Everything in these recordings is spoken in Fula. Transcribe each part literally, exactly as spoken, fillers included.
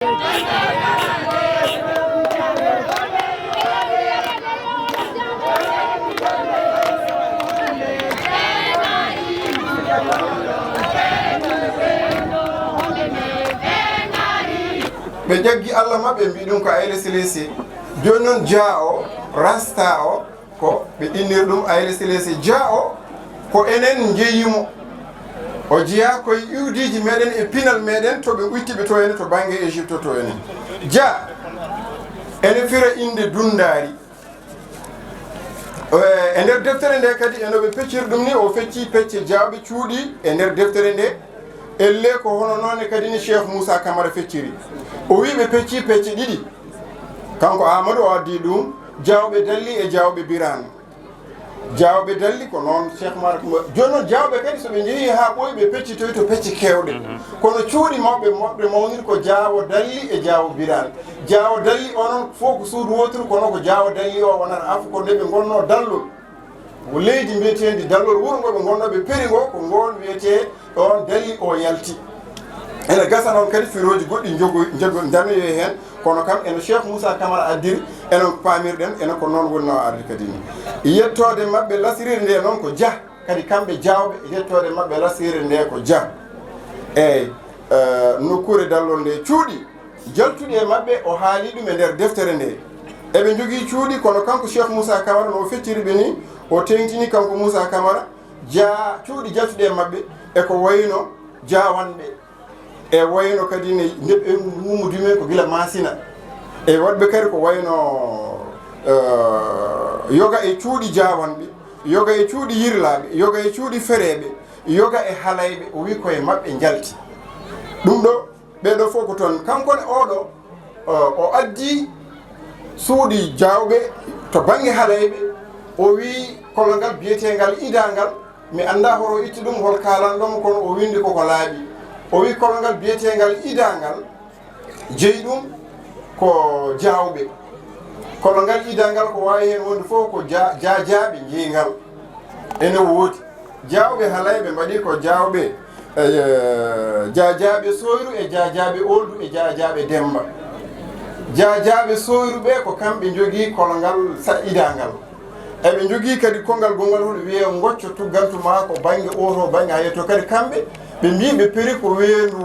Ɓe jaggi Allah maɓɓe, mbi ɗum ko Haile Selassie. Jooni noon, Jah o, Rasta o, ko ɓe inniri ɗum Haile Selassie. Jah o, ko enen njeyi mo. O jeyaa ko e iwdiiji meɗen e pinal meɗen to ɓe utti ɓe to henne to bannge Égypte to henne. Jah ene fira innde dunndaari. Eh, e nder deftere nde kadi, eno ɓe pecciri ɗum ni, o fecci pecce jaawɓe cuuɗi e nder deftere nde. Elle ko hono noone kadi ni Cheikh Moussa Camara fecciri. O wi ɓe pecci pecce ɗiɗi. Kanko Amadou o addi ɗum, jaawɓe dalli e jaawɓe biraan. Jaawɓe dalli ko noon Cheikh Mara Coumba. Jooni noon, jaawɓe kadi, so ɓe njehii haa ɓooyi, ɓe peccitoyto pecce keewɗe. Mhm. Kono cuuɗi mawɓe, mawɓe mawniri ko jaawo dalli e jaawo biraan. Jaawo dalli o noon, fof ko suudu wooturu, kono ko jaawo dalli o wonata. Afo ko nde ɓe ngonnoo dallol. Ko leydi mbiyeteendi dallol, wuro ngo ɓe ngonnoo, ɓe peri ngo, ko ngoon wiyetee ɗoon dalli o yalti. Ene gasa noon kadi firooji goɗɗi njogo-, njogo-, njanoyoy heen, kono kam eno Cheikh Moussa Camara addiri, enen ko paamirɗen, enen ko noon woni no ardi kadi ni. Yettoode maɓɓe lasiriri nde noon ko Jah, kadi kamɓe jaawɓe, yettoode maɓɓe lasiriri nde ko Jah. Eey, eh, nokkuure dallol nde cuuɗi jaltuɗi e maɓɓe, o haali ɗum e nder deftere nde. Eɓe njogii cuuɗi, kono kanko Cheikh Moussa Camara, no o fecciri ɓe ni, o teeŋtini kanko Moussa Camara, jaa-, cuuɗi jaltuɗi e maɓɓe, e ko wayno jaawanɓe, e wayno kadi ne nde ɓe ngumudi men ko gila Masina, e waɗɓe kadi ko wayno, eh, yoga e cuuɗi jaawanɓe, yoga e cuuɗi yirlaaɓe, yoga e cuuɗi fereeɓe, yoga e halayɓe, o wi ko e maɓɓe njalti. Ɗum ɗo, ɓee ɗoo fof ko toon. Kanko ne, oo ɗoo, o, o addi suuɗi jaawɓe to bannge halayɓe, o wi kologal biyeteengal idaangal, mi anndaa horo itti ɗum, hol kaalanɗo mo, kono o winndi koko laaɓi. O wi kologal biyeteengal idaangal, jeyi ɗum ko jaawɓe. Kologal idaangal ko waawi heen wonde fof ko ja-, jaajaaɓe njeyi ngal. Ene woodi. Jaawɓe halayɓe mbaɗi ko jaawɓe, eh, jaajaaɓe Soyru e jaajaaɓe Oldu e jaajaaɓe Demba. Jaajaaɓe Soyru ɓe ko kamɓe njogii kologal sa-, idaangal. Eɓe njogii kadi kongal gonngal hono wiyee ngocco tuggantu maa ko bannge oo to bannge hayeto kadi kamɓe ɓe mbii ɓe peri ko weendu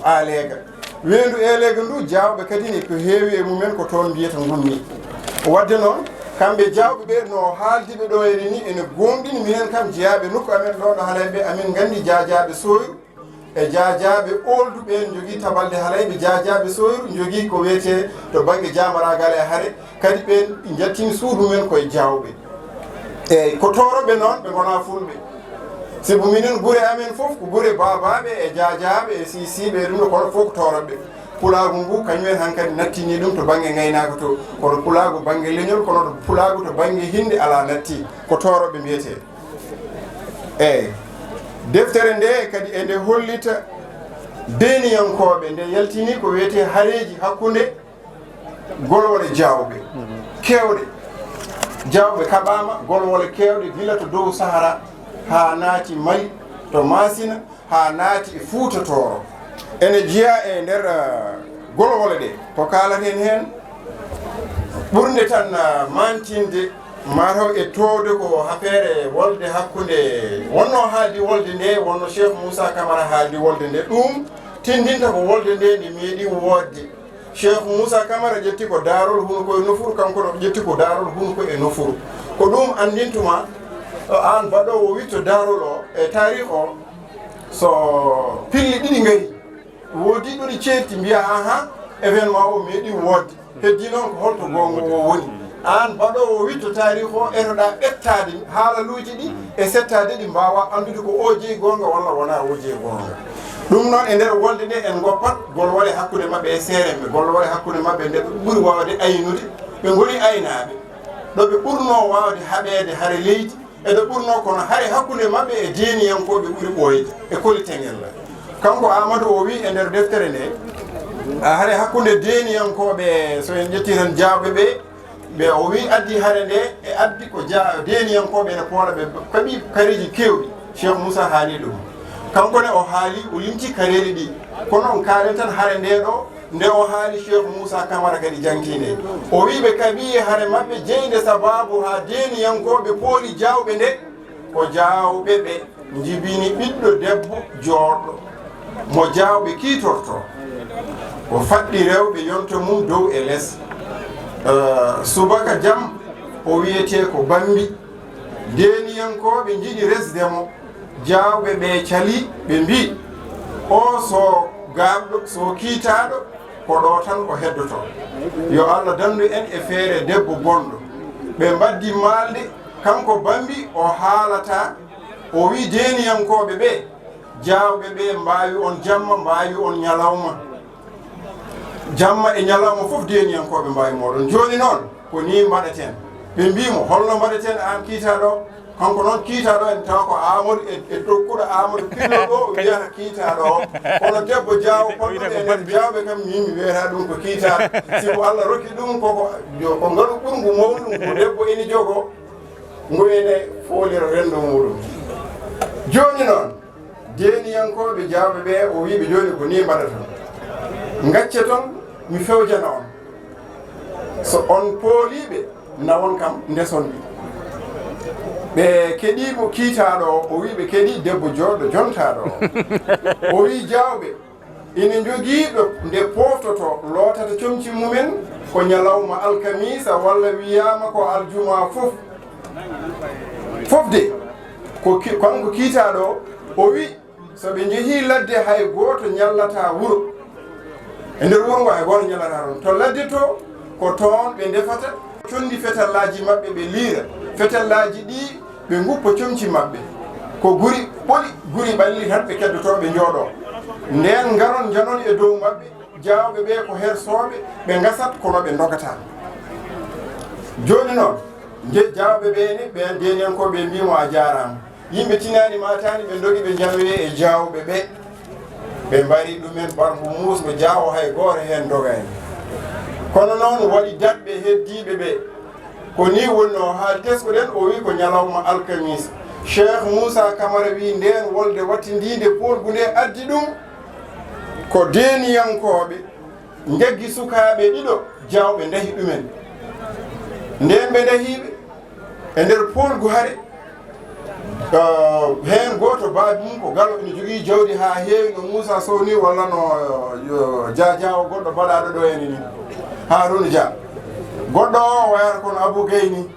Aleega. Weendu Eeleega ndu, jaawɓe kadi ne ko heewi e mumen ko toon mbiyata ngunni. Waɗde noon, kamɓe jaawɓe ɓe no haaldi ɓe ɗo ene ni, ene gooŋɗini minen kam jeyaaɓe nokku amen ɗo, ɗo Halayɓe, amin nganndi jaajaaɓe Soyru e jaajaaɓe Ooldu ɓeen njogii tabalde Halayɓe, jaajaaɓe Soyru njogii ko wiyetee to bannge jaamaraagal e hare, kadi ɓeen njattini suudu men koye jaawɓe. Eey, ko tooroɓe noon, ɓe ngonaa fulɓe. Sibu minen gure amen fof ko gure baabaaɓe e jaajaaɓe e siisiiɓe e ɗum ɗo, kono fof ko tooroɓe. Pulaagu ngu, kañum en hankadi nattini ɗum to bannge ngaynaaka to, kono pulaagu bannge leñol, kono to pulaagu to bannge hinnde alaa natti, ko tooroɓe mbiyetee. Eey, deftere nde kadi ene hollita deeniyankooɓe, nde yaltini ko wiyetee hareeji hakkunde golwole jaawɓe keewɗe. Jaawɓe kaɓaama golwole keewɗe, gila to dow Sahara haa naati Mali, to Masina, haa naati e Fuuta Tooro. Ene jeyaa e nder, eh, golwole ɗe. Ko kaalaten heen ɓurnde tan, eh, maantinde, maa taw e toowde ko affaire wolde hakkunde, wonno haaldi wolde nde, wonno Cheikh Moussa Camara haaldi wolde nde. Ɗum tindinta ko wolde nde nde meeɗi woodde. Cheikh Moussa Camara ƴetti ko daarol hunuko e nofuru, kanko no ƴetti ko daarol hunuko e nofuru. Ko ɗum anndintuma, eh, aan baɗoowo witto daarol o, e taarih o, so pilli ɗiɗi ngari, woodi ɗo ɗi ceerti, mbiya, "Aha, événement o meeɗi woodde." Heddi noon ko holto goonga o woni. Aan baɗoowo witto taarih o, etoɗaa ɓettaade haalaluuji ɗi e settaade ɗi, mbaawa anndude ko o jeyi goonga walla wonaa o jeyi goonga. Ɗum noon, e nder wolde nde, en ngoppat golwole hakkunde maɓɓe e seeremɓe, golwole hakkunde maɓɓe nde ɓe ɓuri waawde aynude, ɓe ngoni aynaaɓe. Ɗo ɓe ɓurnoo waawde haɓeede hare leydi, e ɗo ɓurnoo kono hare hakkunde maɓɓe e deeniyankooɓe ɓuri ɓooyde e Koli Teŋella. Kanko Amadou o wi e nder deftere nde, a, hare hakkunde deeniyankooɓe, so en ƴetti tan jaawɓe ɓe, ɓe o wi addi hare nde e addi ko ja-, deeniyankooɓe ene poola ɓe kaɓi kareeji keewɗi. Cheikh Moussa haali ɗum. Kanko ne o haali, o limti kareeli ɗi. Kono on kaalen tan hare nde ɗo, Nde o haali Cheikh Moussa Camara kadi jangtii nde, o wii ɓe kaɓii hare maɓɓe jeynde sabaabu haa deeniyankooɓe pooli jaawɓe nde, ko jaawɓe ɓe njibini ɓiɗɗo debbo jooɗɗo mo jaawɓe kiitortoo. O faɗɗi rewɓe yonto mum dow e les. Eh, subaka jam o wiyetee ko Bambi. Deeniyankooɓe njiɗi resde mo. Jaawɓe ɓe calii, ɓe mbii, "Oo so gaaɓɗo, so kiitaaɗo, ko ɗo tan o heddotoo. Yo Allah danndu en e feere debbo bonɗo." Ɓe mbaɗdi maalde, kanko Bambi o haalataa, o wii deeniyankooɓe ɓe, "Jaawɓe ɓe mbaawi on jamma, mbaawi on ñalawma. Jamma e ñalawma fof deeniyankooɓe mbaawi mooɗon. Jooni noon, ko nii mbaɗaten." Ɓe mbii mo, "Holno mbaɗaten aan kiitaaɗo?" Kanko noon kiitaaɗo en tawa ko Aamadu e, e tokkuɗo Aamadu Pirlo ɗo o wiyata kiitaaɗo o. Kono debbo jaawo ponɗo e nder jaawɓe kam min mi wiyata ɗum ko kiitaaɗo. Sibu Allah rokki ɗum koko, yo, ko ngalu ɓurngu mawnuɗum ko debbo ene jogo, ngu ene foolira renndo muɗum. Jooni noon, deeniyankooɓe jaawɓe ɓe, o wii ɓe, "Jooni ko nii mbaɗaton. Ngacce toon, mi fewjana on. So on pooliiɓe, nawon kam, ndeson ɗi." Ɓe keɗii mo kiitaaɗo o, o wii ɓe keɗii debbo jooɗɗo jontaaɗo o. O wii jaawɓe, ina njogii ɗo nde pooftotoo, lootata comci mumen ko ñalawma alkamiisa walla wiyaama ko aljumaa fof. Fof de, ko ki-, kanko kiitaaɗo o, o wii, so ɓe njehii ladde, hay gooto ñallataa wuro. E nder wuro ngo, hay gooto ñallataa toon. To ladde to, ko toon ɓe ndefata. Conndi fetallaaji maɓɓe, ɓe liira. Fetallaaji ɗi, ɓe nguppa comci maɓɓe. Ko guri ɓoli, guri ɓalli tan ɓe keddotoo, ɓe njooɗoo. Ndeen ngaron, njanon e dow maɓɓe, jaawɓe ɓe ko hersooɓe, ɓe ngasat kono ɓe ndogataa. Jooni noon, nde jaawɓe ɓe ne, ɓeen deeniyankooɓe mbii mo, "A jaaraama." Yimɓe tinaani maataani ɓe ndogi ɓe njanoyee e jaawɓe ɓe. Ɓe mbari ɗumen barmbu muusngu, jaawo hay gooto heen dogaani. Kono noon waɗi daɗɓe heddiiɓe ɓe. Ko nii wonnoo haa tesko-ɗen, o wii ko ñalawma alkamiisa. Cheikh Moussa Camara wii ndeen wolde wattindiinde poolgu nde addi ɗum ko deeniyankooɓe njaggi sukaaɓe ɗiɗo jaawɓe ndahi ɗumen. Ndeen ɓe ndahiiɓe e nder poolgu hare, eh, heen gooto baabi mum ko galo ina jogii jawdi haa heewi no Moussa Sow ni walla no, eh, Dia Diawo goɗɗo baɗaaɗo ɗo ene ni, Harouna Dia. Goɗɗo o wayata kono Abou Gueye ni,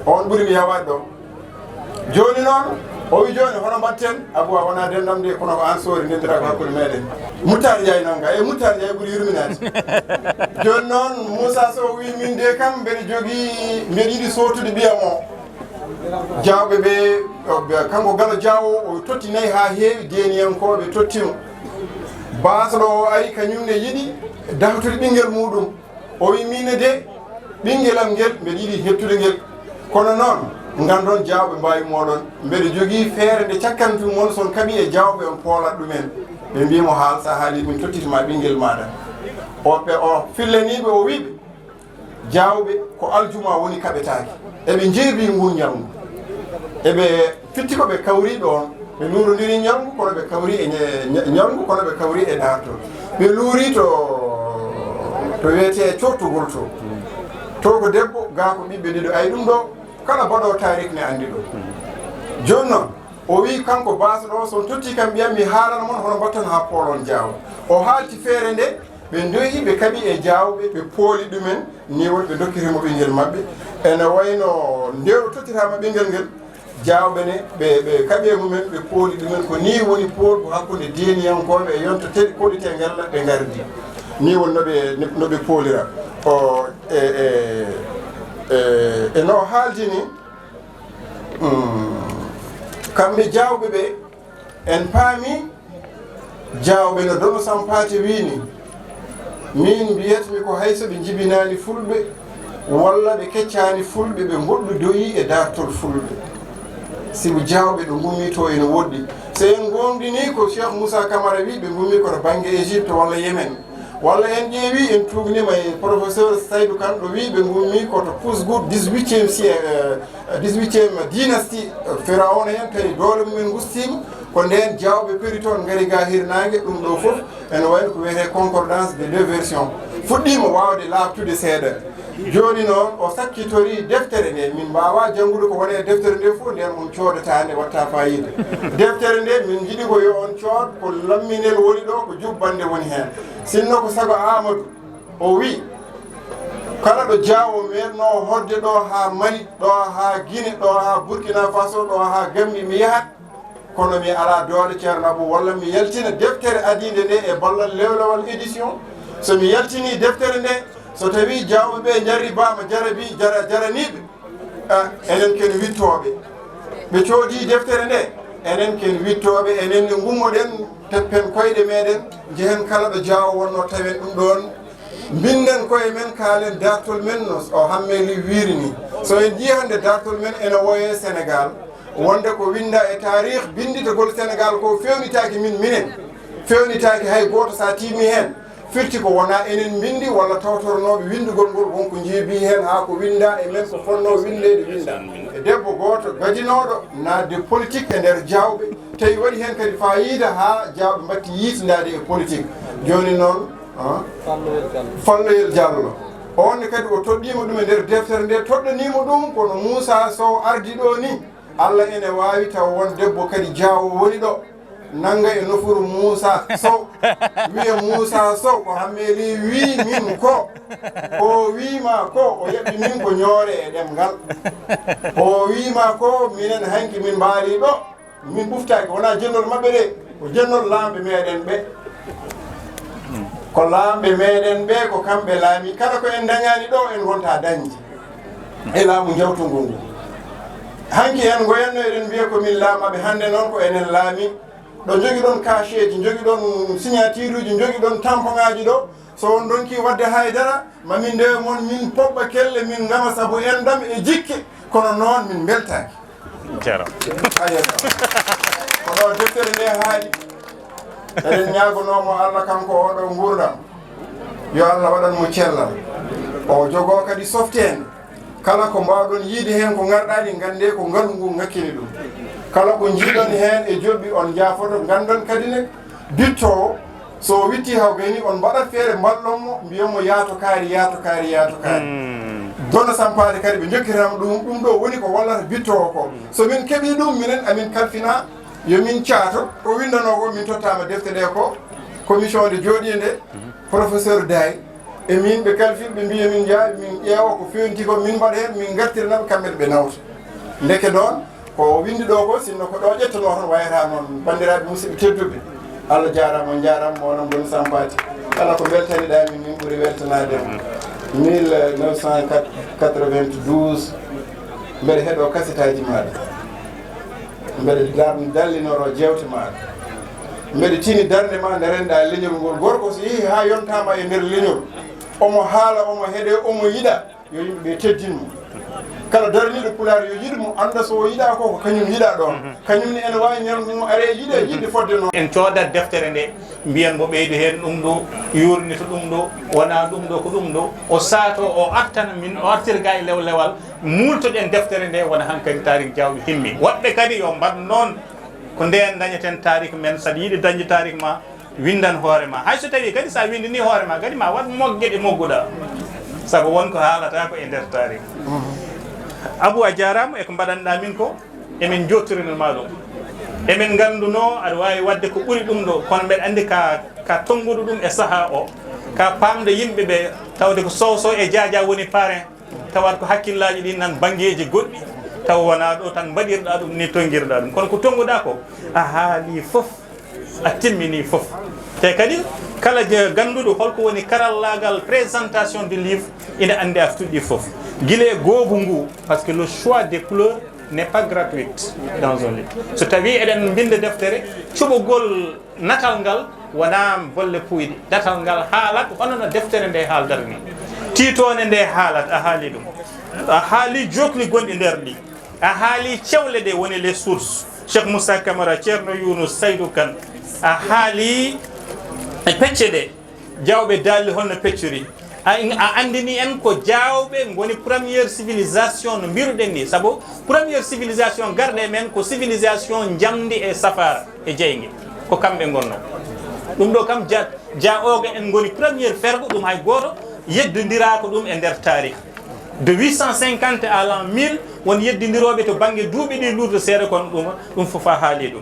on ɓuri mi yawaade ɗo. Jooni noon, o wi jooni, hono mbaɗten? Abou, a wonaa denndam de, kono ko aan soori, ndenndiraa ko hakkunde meeɗen. Muttaar Njaay nannga, e Muttaar Njaay ɓuri yurminaade. Jooni noon, Moussa Sow wi, min de kam, mbeɗa jogii, mbeɗa yiɗi sootude ɓiyam o. Jaawɓe ɓe, o, ɓe, kanko Galo Jaawo, o totti nayi haa heewi, deeniyankooɓe totti mo. Baasɗo o ari, kañum ne yiɗi dahtude ɓinngel muuɗum. O wi, "Miin ne de, ɓinngelam ngel, mbeɗa yiɗi heɓtude ngel. Kono noon, nganndon jaawɓe mbaawi mooɗon. Mbeɗa jogii feere nde cakkantu mon, son kaɓi e jaawɓe on poolat ɗumen." Ɓe mbii mo, "Haal, so a haalii, min tottiti ma ɓinngel maaɗa." O ɓe, o fillanii ɓe, o wii ɓe, "Jaawɓe ko aljuma woni kaɓetaake." Eɓe njeebii nguun ñalngu. Eɓe fitti ko ɓe kawri ɗoon, ɓe luurondiri ñalngu, kono ɓe kawri e ñe-, ñe-, ñalngu, kono ɓe kawri e daartol. Ɓe luuri to, to wiyetee cottugol to. To ko debbo, gaa ko ɓiɓɓe ɗiɗo. Ay ɗum ɗo, kala baɗoowo taariik ne anndi ɗum. Jooni noon, o wii kanko baasɗo o, "So on tottii kam ɓiyam, mi haalana mon hono mbaɗton haa poolon Jaawo." O haalti feere nde, ɓe ndohi, ɓe kaɓi e jaawɓe, ɓe pooli ɗumen, ni woni ɓe ndokkiri mo ɓinngel maɓɓe. Ene wayno nde o tottiraama ɓinngel ngel, jaawɓe ne, ɓe, ɓe kaɓi e mumen, ɓe pooli ɗumen. Ko ni woni poolgu hakkunde deeniyankooɓe e yonta teɗi koɗitee ngella ɓe ngardi. Ni woni no ɓe, no ɓe poolira. O, e, e, e, e no haaldi ni, mm, kamɓe jaawɓe ɓe, en paami, jaawɓe no Dono Sampaate wii ni, "Miin mbiyatmi ko hay so ɓe njibinaani Fulɓe, walla ɓe keccaani Fulɓe, ɓe ngoɗɗodoyii e daartol Fulɓe. Sibu jaawɓe ɗo ngummi to ene woɗɗi." So en ngoongɗinii ko Cheikh Moussa Camara wii, ɓe ngummi ko to bannge Égypte walla Yémen. Walla en ƴeewii, en tuugniima e professeur Saydou Kane, ɗo wii ɓe ngummi ko to Pousgout, dix-huitième siècle, euh, dix-huitième dynastie, euh, Firawna en, tawi doole mumen ngustiima. Ko ndeen jaawɓe peri toon ngari ga hirnaange, ɗum ɗo fof ene wayi no ko wiyetee concordance de deux versions. Fuɗɗiima waawde laaɓtude seeɗa. Jooni noon, o sakkitorii deftere nde. Min mbaawaa janngude ko woni e deftere nde fof, ndeen on coodataa nde, waɗtaa faayiida. Deftere nde, min njiɗi ko yo on cood, ko lamminel woni ɗo, ko jubbannde woni heen. Sinno ko sago Aamadu, o wi, kala ɗo jaawo meeɗnoo hoɗde ɗo haa Mali, ɗo haa Gine, ɗo haa Burkina Faso, ɗo haa Gambi, mi yahat, kono mi alaa doole Ceerno Abou, walla mi yaltina deftere adiinde nde e ballal Lewlewal Édition. So mi yaltinii deftere nde, so tawii jaawɓe ɓe njarribaama jarabi, jara-, jaraniiɓe, ah, enen ken wittooɓe. Ɓe coodii deftere nde, enen ken wittooɓe, enen ne ngummoɗen, teppen koyɗe meɗen, njehen kala ɗo jaawo wonnoo, tawen ɗum ɗoon. Mbinden koye men, kaalen daartol men no o Hammeeli wiiri ni. So en njii hannde daartol men ene woyee Senegaal, wonde ko winnda e taarih binnditagol Senegaal ko feewnitaaki min minen, feewnitaaki hay gooto so a tiimi heen. Firti ko wonaa enen mbinndi walla tawtornooɓe winndugol ngol, won ko njeebii heen haa ko winnda e men ko fotnoo winndeede winnda. E debbo gooto gadinooɗo naatde politik e nder jaawɓe, tawi waɗi heen kadi faayiida haa jaawɓe mbatti yiitindaade e politik. Jooni noon, ah, Falloyel Jallo. Falloyel Jallo. Oon ne kadi o toɗɗiima ɗum e nder deftere nde, toɗɗaniima ɗum kono Muusaa Sow ardi ɗo ni. Alla ene waawi taw won debbo kadi jaawo woni ɗo, nannga e nofuru Muusaa Sow, wiya Muusaa Sow, ko Hammeeli wii min ko, ko wii ma ko, o yaɓi min ko ñoore e ɗemngal. O wii ma ko, minen hanki min mbaali ɗo, min ɓuftaaki, wonaa jennol maɓɓe de, ko jennol laamɓe meɗen ɓe. Ko laamɓe meɗen ɓe, ko kamɓe laami. Kala ko en dañaani ɗo, en ngonta dañde e laamu jawtungu ngu. Hanki en ngoyanno eɗen mbiya ko min laamaaɓe, hannde noon ko enen laami. Ɗo njogiɗon cachet ji, njogiɗon signature uji, njogiɗon tampon ŋaaji ɗo. So on ndonki waɗde haydara, ma min ndewe mon, min poɓɓa kelle, min ngama sabu enɗam e jikke, kono noon min mbeltaaki. Jaram. Ayo. Kono deftere nde haali. Eɗen ñaagonoo mo Alla kanko oɗo nguurndam. Yo Alla waɗan mo cellal. O jogoo kadi softeende. Kala ko mbaawɗon yiide heen ko ngarɗaani, nganndee ko ngalu ngu ngakkini ɗum. Kala ko njiiɗon heen e joɓɓi, on njaafoto, nganndon kadi ne bittoowo, so o witti haw gayni, on mbaɗat feere, mballon mo, mbiyon mo, "Yaato kaari, yaato kaari, yaato kaari." Hmm. Dono sampaade kadi, ɓe njokkitama ɗum, ɗum ɗo woni ko wallata bittoowo ko. So min keɓii ɗum, minen amin kalfina, yo min caato. Ko winndanoo ko, min tottaama defte ɗe ko commission de jooɗiinde, professeur Day. E min ɓe kalfin, ɓe mbiya min njaha, min ƴeewa ko fewnti ko, min mbaɗa heen, min ngartira naɓe, kamɓe ɓe nawta. Ndeke noon, ko o winndi ɗo ko, sinno ko ɗo ƴettanoo toon, wayata noon. Banndiraaɓe musidɓe tedduɓe, Allah jaaraama, on njaaraama, mo onon ngoni sampaati. Kala ko mbeltaniɗaa min, min ɓuri weltanaade on. Mille neuf cent quatre-vingt-douze, mbeɗa heɗoo kasetaaji maaɗa. Mbeɗa dar-, dallinoro jeewte maaɗa. Mbeɗa tini darnde ma nde renɗa leñol ngol. Gorko so yehi haa yontaama e nder leñol, omo haala, omo heɗe, omo yiɗa, yo yimɓe ɓe teddin mo. Kala daraniiɗo Pulaar yo yiɗ mo, annda so o yiɗaa ko, ko kañum yiɗaa ɗoon. Mhm. Kañum ne ene waawi ñalngu mum are yiɗe, yiɗde fodde noon. En coodat deftere nde, mbiyen mbo ɓeydu heen ɗum ɗo, yuurnito ɗum ɗo, wonaa ɗum ɗo, ko ɗum ɗo. O saato, o artana min, o artira ga e lewlewal, muultoɗen deftere nde, wona hankadi tarik jawɗi himmi. Woɗɓe kadi yo mbaɗ noon, ko ndeen dañeten tarik men, saɗa yiɗi dañde tarik ma, winndan hoore ma. Hay so tawii kadi so a winndinii hoore ma kadi, ma waɗ mogge ɗe mogguɗaa. Sabu won ko haalata ko e nder tarik. Abou, a jaaraama e ko mbaɗanɗaa min ko. Emin njottirinoo ma ɗum. Emin nganndunoo aɗa waawi waɗde ko ɓuri ɗum ɗo, kono mbeɗa anndi ka, ka tonnguɗo ɗum e sahaa o, ka paamde yimɓe ɓe, tawde ko Sow Sow e Jaaja woni parrain, tawat ko hakkillaaji ɗin nan banngeeji goɗɗi, tawa wonaa ɗo tan mbaɗirɗaa ɗum, ni tonngirɗaa ɗum. Kono ko tonnguɗaa ko, a haalii fof, a timminii fof. Te kadi, kala je-, gannduɗo holko woni karallaagal présentation du livre, ina anndi a fuɗɗii fof. Gila e goobu ngu, parce que le choix des couleurs n'est pas gratuite dans un livre. So tawii eɗen mbinnda deftere, cuɓogol natal ngal wonaa bolle puuyɗe. Natal ngal haalat hono no deftere nde haaldata ni. Tiitoonde nde haalat, a haali ɗum. A haali jookli gonɗi nder ɗi. A haali cewle ɗe woni les sources. Cheikh Moussa Camara, Ceerno Younouss, Saydou Kane. A haali e pecce ɗe. Jawɓe daalli holno peccori. A, a anndini en ko Jaawɓe ngoni première civilisation no mbiruɗen ni, sabu première civilisation garɗo e men ko civilisation njamndi e safaara e jeynge, ko kamɓe ngonno. Ɗum ɗo kam, ja, Jaawooga en ngoni première fergo, ɗum hay gooto yeddondiraako ɗum e nder taarih. De huit cent cinquante à l'an mille, won yeddondirooɓe to bannge duuɓi ɗi luurde seeɗa, kono ɗum, ɗum fof a haali ɗum.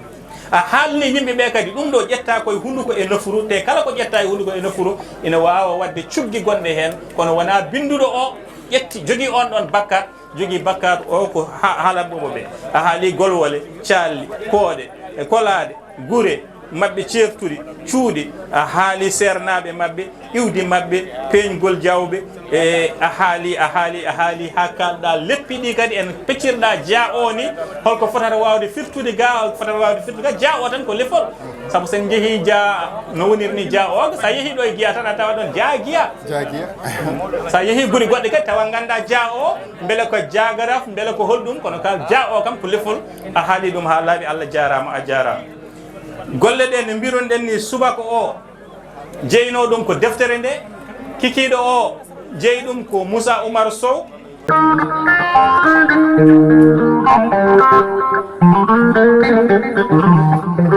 A haalni yimɓe ɓe kadi, ɗum ɗo ƴetta koye hunnduko e nafuru, te kala ko ƴetta e hunnduko e nafuru ina waawa waɗde cuggi gonɗe heen, kono wonaa binnduɗo o ƴetti, jogii on ɗon bakkat, jogii bakkat o ko ha-, haalanɓe ɓe. A haali golwole, calli, pooɗe, e kolaaɗe, gure maɓɓe ceertuɗi, cuuɗi, a haali seernaaɓe maɓɓe, iwdi maɓɓe, peeñgol Jaawɓe, e a haali, a haali, a haali, haa kaalɗa leppi ɗi kadi en peccirɗa Jaa o ni, holko fotata waawde firtude ga, holko fotata waawde firtude ga, Jaa o tan ko lefol. Sabu sen njehii Jaa no woniri ni, Jaa o, so a yehii ɗo e Giya tan a tawa ɗon Jaa Giya. Jaa Giya. So a yehii guri goɗɗe kadi tawa ngannda Jaa o, mbele ko Jaa Garaaf, mbele ko holɗum, kono ka Jaa o kam ko lefol. A haali ɗum haa laaɓi, Allah jaaraama, a jaaraama. Golle ɗe no mbiruɗen ni subaka o, jeyno ɗum ko deftere nde, kikiiɗo o jeyi ɗum ko Moussa Oumar Sow.